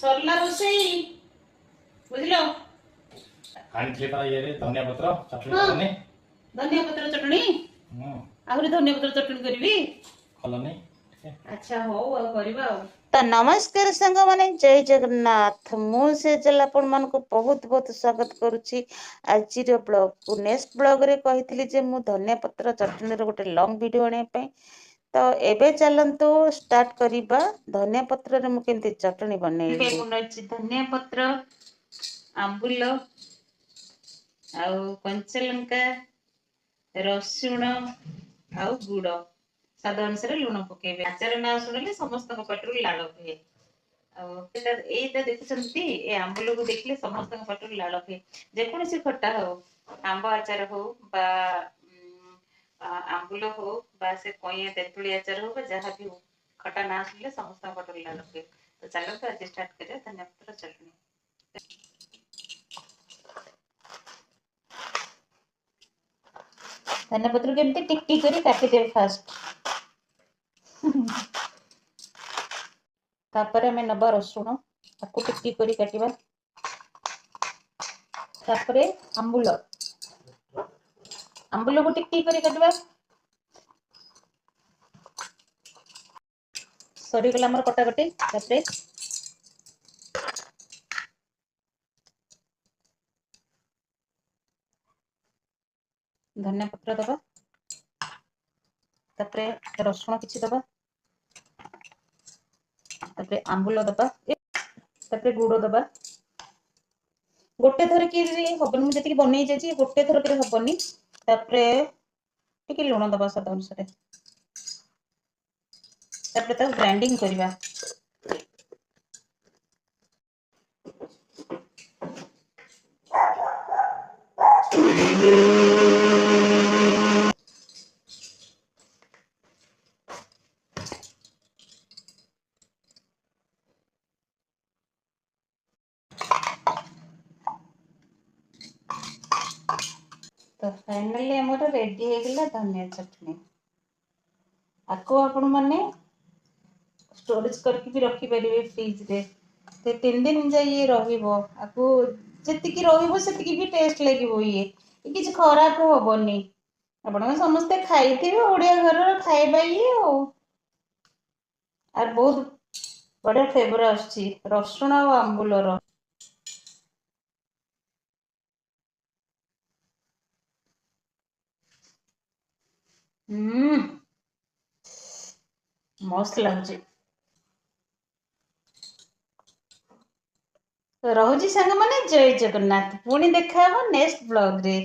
ସରିଲା ରୋଷେଇ, ବୁଝିଲ? ଆଣିଥିଲି ପରା ଇଏରେ ଧନିଆ ପତ୍ର ଚଟଣି। ହଁ। କଲନି? ଧନିଆ ପତ୍ର ଚଟଣି? ହୁଁ। ଆହୁରି ଧନିଆ ପତ୍ର ଚଟଣି କରିବି? କଲନି ଟିକେ? ଆଚ୍ଛା, ହଉ, ଆଉ କରିବା ଆଉ। ତ ନମସ୍କାର ସାଙ୍ଗମାନେ, ଜୟ ଜଗନ୍ନାଥ। ମୁଁ ସେଜଲ ଆପଣମାନଙ୍କୁ ବହୁତ ବହୁତ ସ୍ୱାଗତ କରୁଛି ଆଜିର ବ୍ଲଗକୁ। ନେକ୍ସଟ ବ୍ଲଗରେ କହିଥିଲି ଯେ ମୁଁ ଧନିଆ ପତ୍ର ଚଟଣିର ଗୋଟେ ଲଙ୍ଗ ଭିଡ଼ିଓ ଆଣିବା ପାଇଁ। ତ ଏବେ ଚାଲନ୍ତୁ ଷ୍ଟାର୍ଟ କରିବା, ଧନିଆ ପତ୍ରରେ ମୁଁ କେମିତି ଚଟଣି ବନେଇଲି। ମୁଁ ନେଇଛି ଧନିଆ ପତ୍ର, ଆମ୍ବୁଲ ଆଉ କଞ୍ଚାଲଙ୍କା, ରସୁଣ ଆଉ ଗୁଡ଼, ସ୍ୱାଦ ଅନୁସାରେ ଲୁଣ ପକେଇବେ। ଆଚାର ନାଁ ଶୁଣିଲେ ସମସ୍ତଙ୍କ ପାଟିରୁ ଲାଳ ହୁଏ। ଆଉ ଏଇଟା ଦେଖୁଛନ୍ତି, ଏ ଆମ୍ବୁଲକୁ ଦେଖିଲେ ସମସ୍ତଙ୍କ ପାଟିରୁ ଲାଳ ହୁଏ। ଯେକୌଣସି ଖଟା ହଉ, ଆମ୍ବ ଆଚାର ହଉ ବା ଆମ୍ବୁଲ ହଉ ବା ସେ କଇଁଆ ତେନ୍ତୁଳି ଆଚାର ହଉ ବା ଯାହା ବି ହଉ, ଖଟା ନାଁ ଶୁଣିଲେ ସମସ୍ତଙ୍କ ପାଟିରୁ ଲାଳ ହୁଏ। ତ ଚାଲନ୍ତୁ, ଆଜି ଷ୍ଟାର୍ଟ କରିବା ଧନିଆ ପତ୍ର ଚଟଣି। ଧନିଆ ପତ୍ର କେମିତି ଟିକ ଟିକ କରି କାଟିଦେବେ ଫାଷ୍ଟ। ତାପରେ ଆମେ ନବା ରସୁଣ, ତାକୁ ଟିକ ଟିକ କରି କାଟିବା। ତାପରେ ଆମ୍ବୁଲ, ଆମ୍ବୁଲକୁ ଟିକ ଟିକ କରି କାଟିବା। ସରିଗଲା ଆମର କଟାକଟି। ତାପରେ ଧନିଆ ପତ୍ର ଦବା, ତାପରେ ରସୁଣ କିଛି ଦବା, ତାପରେ ଆମ୍ବୁଲ ଦବା, ତାପରେ ଗୁଡ଼ ଦବା। ଗୋଟେ ଥରକିରି ହବନି, ମୁଁ ଯେତିକି ବନେଇ ଯାଇଛି ଗୋଟେ ଥରକରେ ହବନି। ତାପରେ ଟିକେ ଲୁଣ ଦବା ସ୍ୱାଦ ଅନୁସାରେ। ତାପରେ ତାକୁ ଗ୍ରାଇଣ୍ଡିଙ୍ଗ କରିବା। ତ ଫାଇନାଲି ଆମର ରେଡି ହେଇଗଲା ଧନିଆ ଚଟଣି। ଆକୁ ଆପଣମାନେ ଷ୍ଟୋରେଜ କରିକି ବି ରଖିପାରିବେ ଫ୍ରିଜରେ। 3 ଦିନ ଯାଏ ଇଏ ରହିବ। ଆକୁ ଯେତିକି ରହିବ ସେତିକି ବି ଟେଷ୍ଟ ଲାଗିବ। ଇଏ କିଛି ଖରାପ ହବନି। ଆପଣ ସମସ୍ତେ ଖାଇଥିବେ, ଓଡ଼ିଆ ଘରର ଖାଇବା ଇଏ ଆଉ। ଆଉ ବହୁତ ବଢ଼ିଆ ଫ୍ଲେଭର ଆସୁଛି ରସୁଣ ଆଉ ଆମ୍ବୁଲର। ହୁଁ, ମସ୍ତ ଲାଗୁଛି। ରହୁଛି ସାଙ୍ଗମାନେ, ଜୟ ଜଗନ୍ନାଥ। ପୁଣି ଦେଖା ହବ ନେକ୍ସଟ ବ୍ଲଗରେ।